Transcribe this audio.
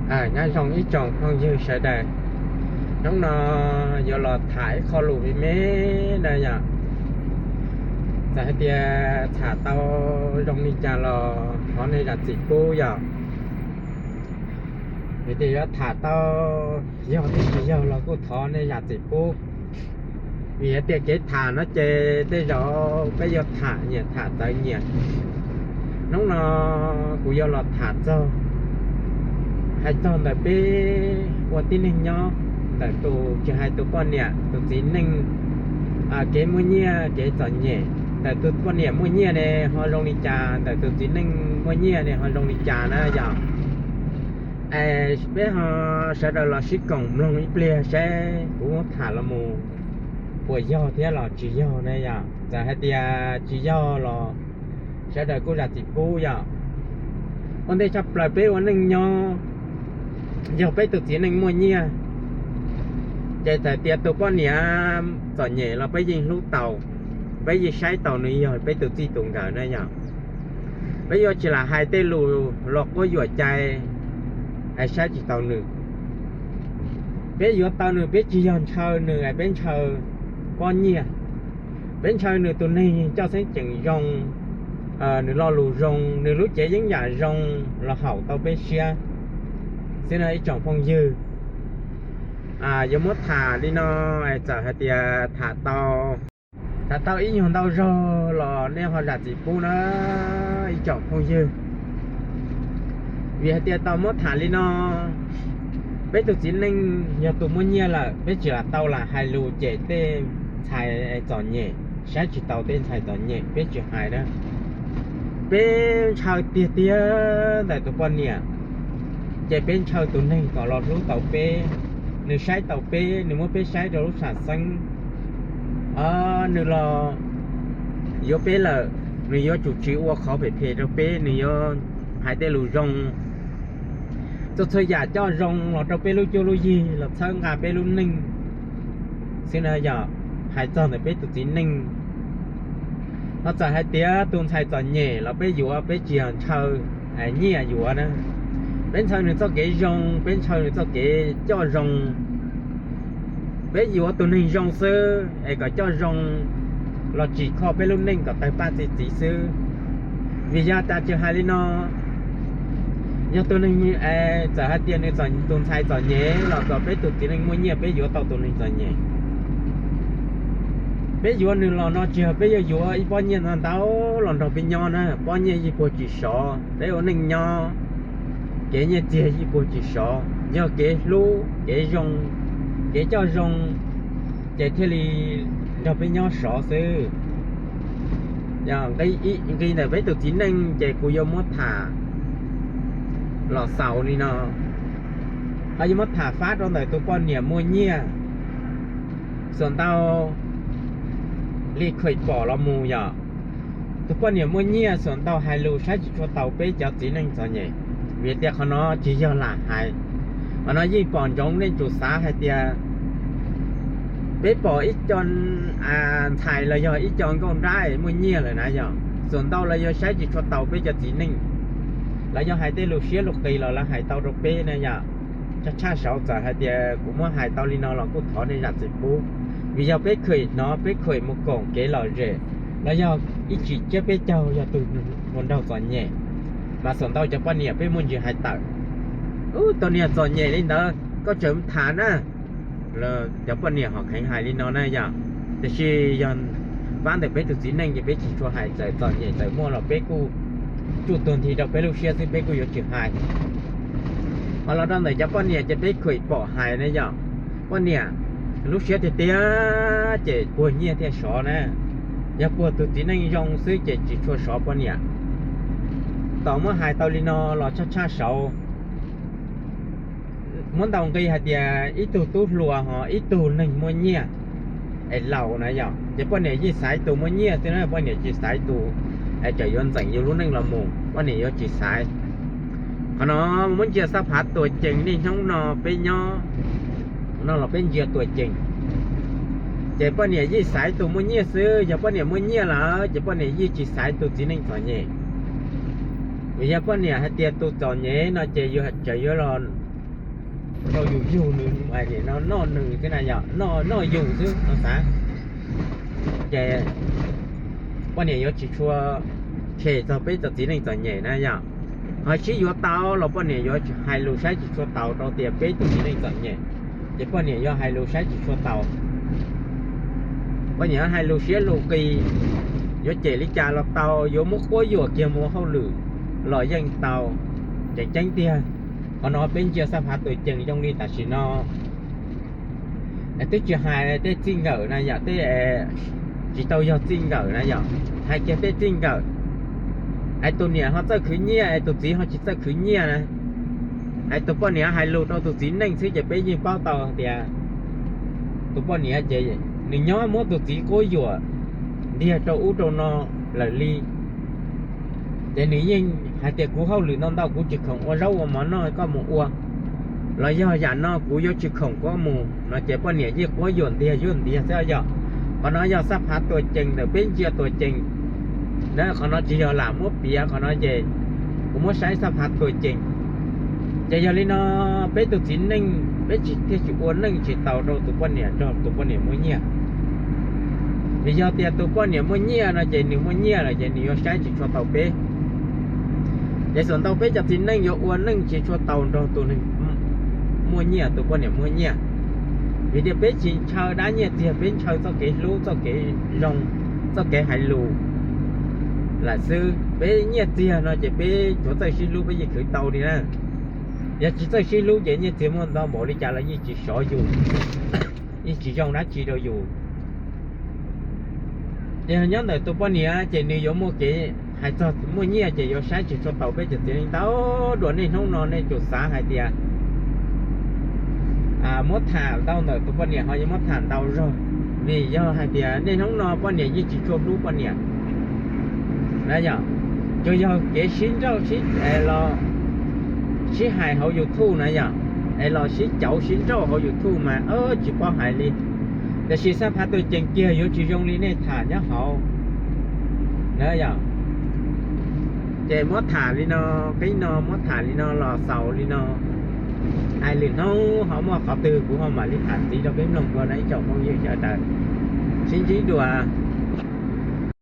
Nyob zoo ib tsoom phooj ywg sawv daws, hnub no yuav los tham ib qho lus me me na yom. Txawm hais tias tham tau zoo li cas los thov nej zam txim pub yom. Vim tias yuav tham tau yog thiab tsis yog los kuj thov nej zam txim pub. Vim hais tias kev tham no ces tej zaum peb yuav tham nyias tham txawv nyias. Hnub no kuv yuav los tham txog, hais txog ntawm peb ua tib neeg nyob, ntawm tus tsis hais tus poj niam tus txiv neej, kev muaj nyiaj kev txom nyem, ntawm tus poj niam muaj nyiaj ne ho zoo li cas, ntawm tus txiv neej muaj nyiaj ne ho zoo li cas na yom. Es peb ho sawv daws los sib koom mloog ib pliag saib kuv muab tham los mus puas yog thiab los tsis yog na yom. Txawm hais tias tsis yog los sawv daws kuj zam txim pub yom. Ua ntej tshaj plaws peb ua neej nyob, yog peb tus txiv neej muaj nyiaj, ces txawm tias tus poj niam txom nyem los peb yeej hlub tau, peb yeej saib tau nws yog peb tus txij tus nkawm na yom. Peb yuav tsis lam hais tej lus los quab yuam cai, es saib tsis tau nws. Peb yuav tau nws peb tsis yog ntshaw nws es peb ntshaw pob nyiaj. Peb ntshaw nws tus neeg coj xeeb ceem zoo, nws lo lus zoo, nws lub cev yeeb yam zoo los haum tau peb siab xwb na ib tsoom phooj ywg. Yuav muab tham li no, txawm hais tias tham tau, tham tau ib nyuag ntau zaug los nej ho zam txim pub na ib tsoom phooj ywg. Vim hais tias tau muab tham li no, peb tus txiv neej yog tus muaj nyiaj lawm, peb tsis lam tau lam hais lus cem tej ntxhais txom nyem, saib tsis taus tej ntxhais txom nyem peb tsis hais na. Peb ntshaw tiag tiag ntawm tus poj niam, ces peb ntshaw tus neeg kom los hlub tau peb, nws saib tau peb, nws muab peb saib rau lub sam xeeb, nws los yuav peb lawm, nws yuav tsum tsis ua qhov phem phem rau peb, nws yuav hais tej lus zoo, txhua txhua yam coj zoo los rau peb lub cuab lub yig, los txhawb nqa peb lub neej xwb na yom. Hais txog ntawm peb tus txiv neej, ho txawm hais tias tus ntxhais txom nyem los peb yuav, peb tsis yog ntshaw nyiaj yuav na. Peb ntshaw nws txoj kev zoo, peb ntshaw nws txoj kev coj zoo. Peb yuav tus neeg zoo xwb es kom coj zoo los tsim kho peb lub neej kom tawg paj txi txiv xwb. Vim yog tas tsis hais li no, yog tus neeg, txawm hais tias nws tus ntxhais txom nyem los kom peb tus txiv neej muaj nyiaj peb yuav tau tus neeg txom nyem. Peb yuav nws los no tsis yog peb yuav yuav ib pob nyiaj ntau ntau los nrog peb nyob na, pob nyiaj yeej puag tsis sov, peb ua neej nyob kev nyiaj txiag yeej puag tsis sov, yog kev hlub kev zoo, kev coj zoo ces thiaj li nrog peb nyob sov xwb. Nqi ntawm peb tus txiv neej ces kuv yuav muab tham los xaus li no, ho yuav muab tham fab rau ntawm tus poj niam muaj nyiaj, xuas ntau li khuem pom los mus yom. Tus poj niam muaj nyiaj xuas ntau hais lus saib tsis tshua taus peb cov txiv neej txom nyem, vim tias qhov no tsis yog lam hais. Qhov no yeej pom ntsoov, nej tsum xav hais tias peb pom ib co ntxhais los yog ib co nkauj nrab muaj nyiaj lawm na yom, xuas ntau lawv yuav saib tsis tshua taus peb cov txiv neej, lawv yuav hais tej lus siab lus qis los lawv hais tau rau peb na yom. Tshaj tshaj saud txawm hais tias kuv muab hais tau li no los kuj thov nej zam txim pub, vim yog peb kheem hnov peb kheem mus koom kev lom zem, los yog ib tsim tsiab peb caug yog tus hluas nraug txom nyem, mas xuas ntau cov poj niam peb muaj ntsis hais tawm, ub, tus niag txom nyem li ntawd koj tseem tham na. Cov poj niam ho kheev hais li no na yom. Tiam sis yog pab ntawm peb tus txiv neej ces peb tsis tshua hais, txawm txom nyem txawm muaj los peb kuj tsuj tuag nthi rau peb lub siab xwb, peb kuj yuav tsis hais. Ho los rau ntawm cov poj niam ces peb kheem pom hais na yom. Poj niam lub siab tiag tiag ces puag nyiaj thiaj sov na. Yog puag tus txiv neej zoo xwb ces tsis tshua sov poj niam. Tos muab hais tau li no los tshaj tshaj saud, muab ntaus nqi hais tias ib tug tub hluas ho ib tug neeg muaj nyiaj es laus na yom, ces poj niam yeej xaiv tus muaj nyiaj xwb na, poj niam tsis xaiv tus es tseem yuav ntxeem yus lub neej los mus, poj niam yuav tsis xaiv. Qhov no muab ntsia xab phav tuam cees niaj hnub no peb nyob no los peb ntsia tuam cees, ces poj niam yeej xaiv tus muaj nyiaj xwb. Yog poj niam muaj nyiaj lawm ces poj niam yeej tsis xaiv tus txiv neej txom nyem. Vim yog poj niam hais tias tus txom nyem no ces tseem yuav los rau yus yug nws, no noj nws xwb na yom, noj yus xwb no xav. Ces poj niam yuav tsis tshua them txog peb cov txiv neej txom nyem na yom. Ho sib yuav tau los poj niam yuav hais lus saib tsis tshua taus rau tias peb tus txiv neej txom nyem, ces poj niam yuav hais lus saib tsis tshua taus. Poj niam hais lus siab lus qis, yuav cem li cas los tau, yuav muab quab yuam kiag mus ua hauj lwm los yeej tau. Tseem ceeb tiag, qhov no peb ntsia Xab Phav Tuam Cees zoo li tam sim no, twb tsis hais tej txij nkawm na yom, tej tsis tau yog txij nkawm na yom, hais kiag tej txij nkawm. Es tus niam ho txawj khwv nyiaj es tus txiv ho tsis txawj khwv nyiaj na. Es tus poj niam hais lus rau tus txiv neej xwb ces peb yeej paub tau tias tus poj niam ces nws nyob muab tus txiv quab yuam ntiag rau ub rau no lawm li. Ces nws yeej hais tias kuv hauj lwm ntau ntau kuv tsis khoom ua zaub ua mov noj, koj mus ua. Los yog yam no kuv yuav tsis khoom koj mus no ces poj niam yeej quab yuam ntiag yuam ntiag xwb yom. Qhov no yog Xab Phav Tuam Cees ntawm peb ntsia Tuam Cees na, qhov no tsis yog lam muab piav, qhov no ces kuv muab saib Xab Phav Tuam Cees. Ces yog li no, peb tus txiv neej peb tsis thiaj tsis ua neej tsis tau rau tus poj niam nrog tus poj niam muaj nyiaj. Vim yog tias tus poj niam muaj nyiaj no ces nws muaj nyiaj lawm ces nws yuav saib tsis tshua tau peb. Ces xam ntau peb cov txiv neej yuav ua neej tsis tshua tau nrog tus neeg muaj nyiaj, tus poj niam muaj nyiaj. Vim tias peb tsis ntshaw dab nyiaj txiag, peb ntshaw txoj kev hlub, txoj kev zoo, txoj kev hais lus lawm xwb. Peb nyiaj txiag no ces peb tsuav txawj sib hlub peb yeej khwv tau li na. Yog tsis txawj sib hlub ces nyiaj txiag muaj ntau npaum li cas los yeej tsis sov yus, yeej tsis zoo dab tsi rau yus. Ces nyob ntawm tus poj niam ces nws yuav muaj kev hais txog muaj nyiaj ces yuav saib tsis tshua taus peb cov txiv neej ntau dua. Nej hnub no nej tsuas xav hais tias muab tham ntau ntawm tus poj niam ho yuav muab tham ntau zog, vim yog hais tias nej hnub no poj niam yeej tsis tshua hlub poj niam na yom. Tsuas yog kev sib nrauj sib, los sib hais hauv YouTube na yom, es los sib cauv sib nrauj hauv YouTube mas tsis paub hais li. Tiam sis Xab Phav Tuam Cees kiag yuav tsis zoo li nej tham nyob hauv na yom. Ces muab tham li no, qib no muab tham li no los xaus li no. Hais lwm hnub ho muaj qhov twg kuv ho mam li tham ntxiv rau peb mloog dua na ib tsoom phooj ywg sawv daws. Sib ntsib dua.